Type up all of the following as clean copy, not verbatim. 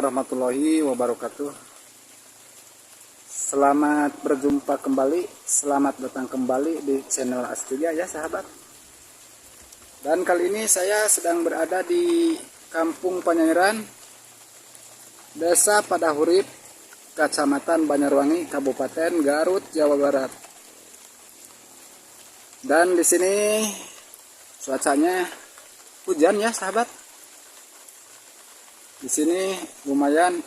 warahmatullahi wabarakatuh. Selamat berjumpa kembali, selamat datang kembali di channel Astiga ya sahabat. Dan kali ini saya sedang berada di Kampung Panyairan, Desa Padahurip, Kecamatan Banjarwangi, Kabupaten Garut, Jawa Barat. Dan di sini cuacanya hujan ya sahabat. Di sini lumayan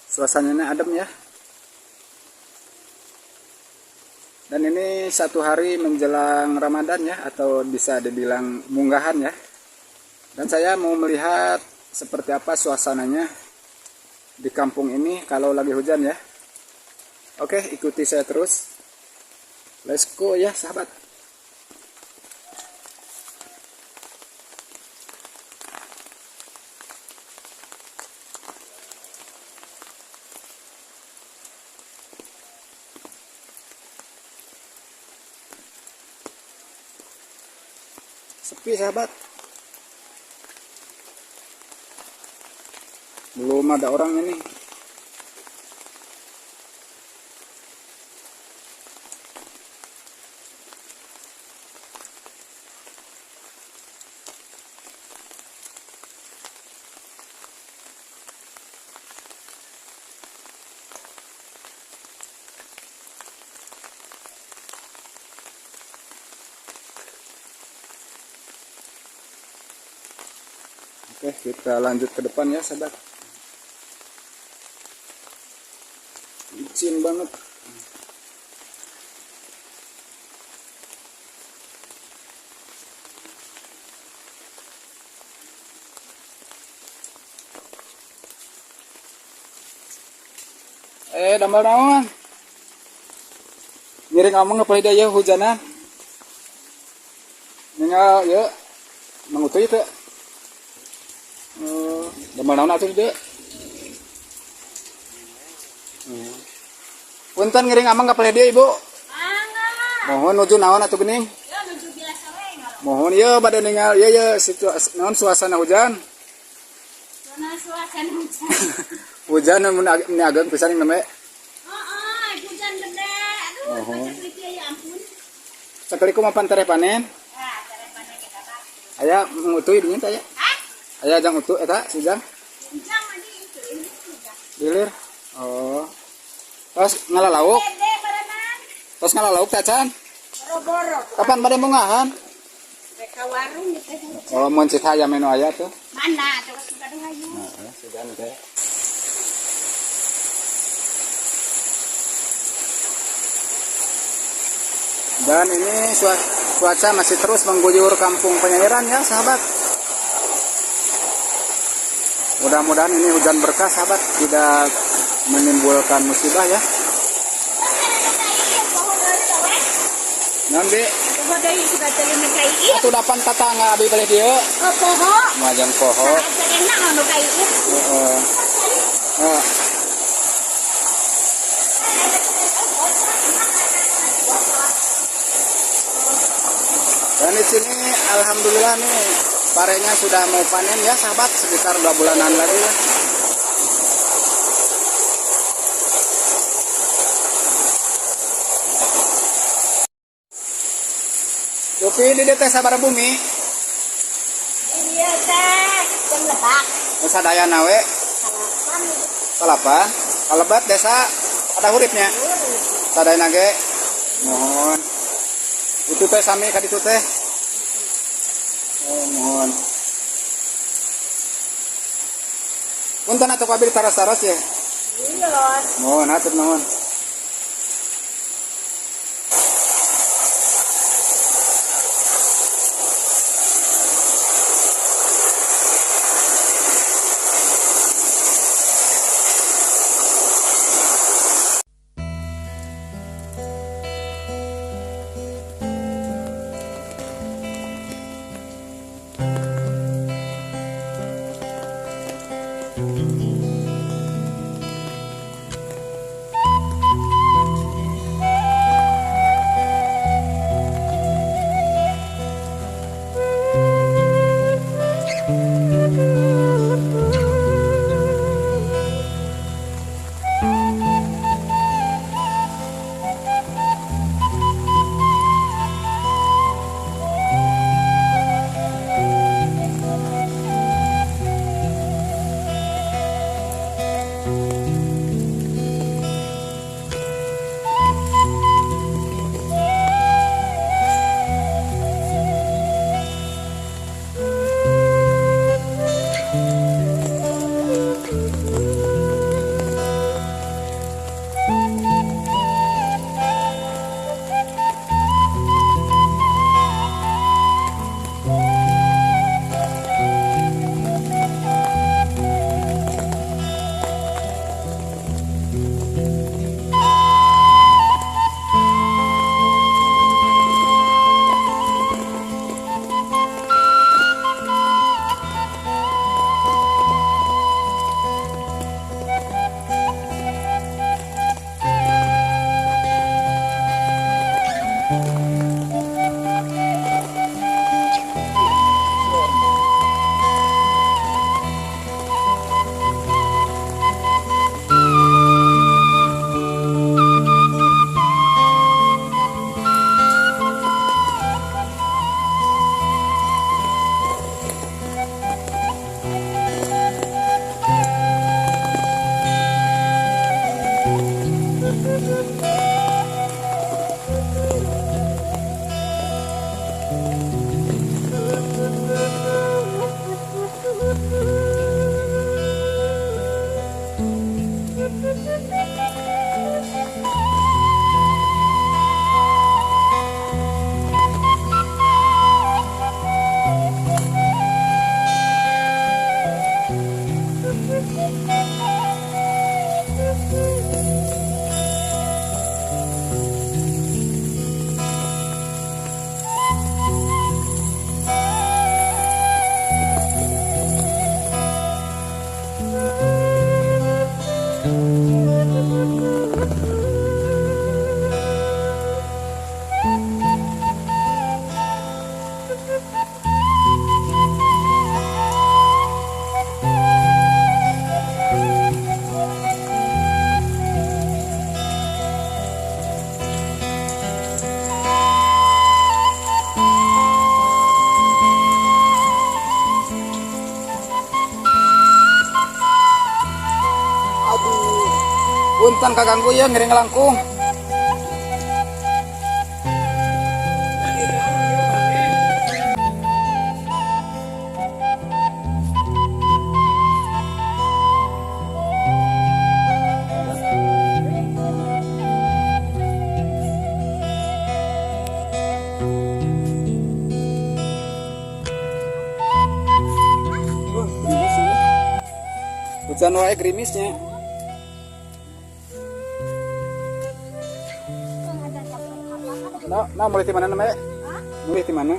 suasananya adem ya. Dan ini satu hari menjelang Ramadan ya, atau bisa dibilang munggahan ya. Dan saya mau melihat seperti apa suasananya di kampung ini kalau lagi hujan ya. Oke, ikuti saya terus. Let's go ya sahabat. Sepi sahabat, belum ada orang ini. Oke, kita lanjut ke depan ya sahabat. Licin banget. Damel naon? Ngiring ngomong ngepelih daya hujanan. Ningal ya, mangutuy teu. Damel naon atuh dieu? Punten ngiring amang ka palih dieu Ibu. Mangga. Mohon nuju naon atuh geuning? Ya nuju biasa we ngalor. Mohon ieu bade ningal ieu ye situasi naon suasana hujan. Suasana hujan. Hujan mun ini ageng pisan nembe. Heeh, hujan gede. Aduh, paceklik ya ampun. Sakali kumaha pan tereh panen? Ah, tereh panen kita bak. Aya ngutuy dingin teh aya. Hah? Aya jang utuh eta si jang? Jang mah di itu ini jang. Dilir. Oh. Tos ngalalauk. Gede barenan. Tos ngalalauk teh can. Boro-boro. Kapan bade mungahan? Rek ka warung teh. Oh, mun cita aya menu aya tuh. Mana coba suka hayu. Heeh, sugan teh. Dan ini cuaca masih terus mengguyur Kampung Panyairan ya sahabat. Mudah-mudahan ini hujan berkah sahabat, tidak menimbulkan musibah ya. Nanti atuh dapan tatangga abi palih dieu. Oh, poho. Majang poho. Heeh. Heeh. Dan di sini alhamdulillah nih parenya sudah mau panen ya sahabat, sekitar 2 bulanan lagi ya. Dupi di teh sabar bumi. Iya teh, jam lebak. Sadayana we. Salapan. Kalebat desa ada huripnya. Sadayana ge. Mohon. Itu teh sami ka ditu teh. Oh, mohon. Punten atuh kabir taros-taros ya. Iya. Mohon hatur nuhun. Punten kaganggu ya ngiring langkung. Hujan wae gerimisnya. Nah, mulai di mana namanya? Mulai di mana?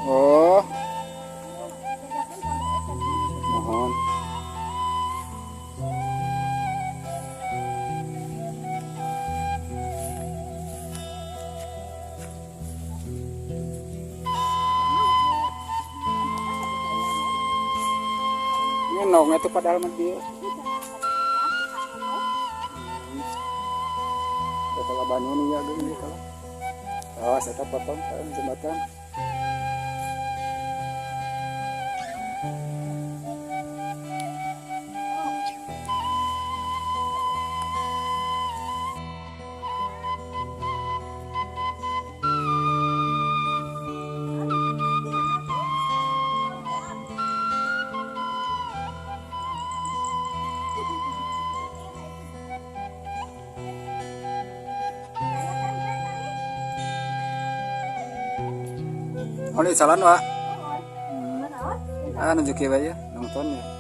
Oh, mohon. Ini nongnya tuh padahal mah dia. Kalau banyu nih ya gini kalau. Awas eta potong kan jembatan. Oh, ini jalan, Pak. Ah, nunjuk ya, nonton ya.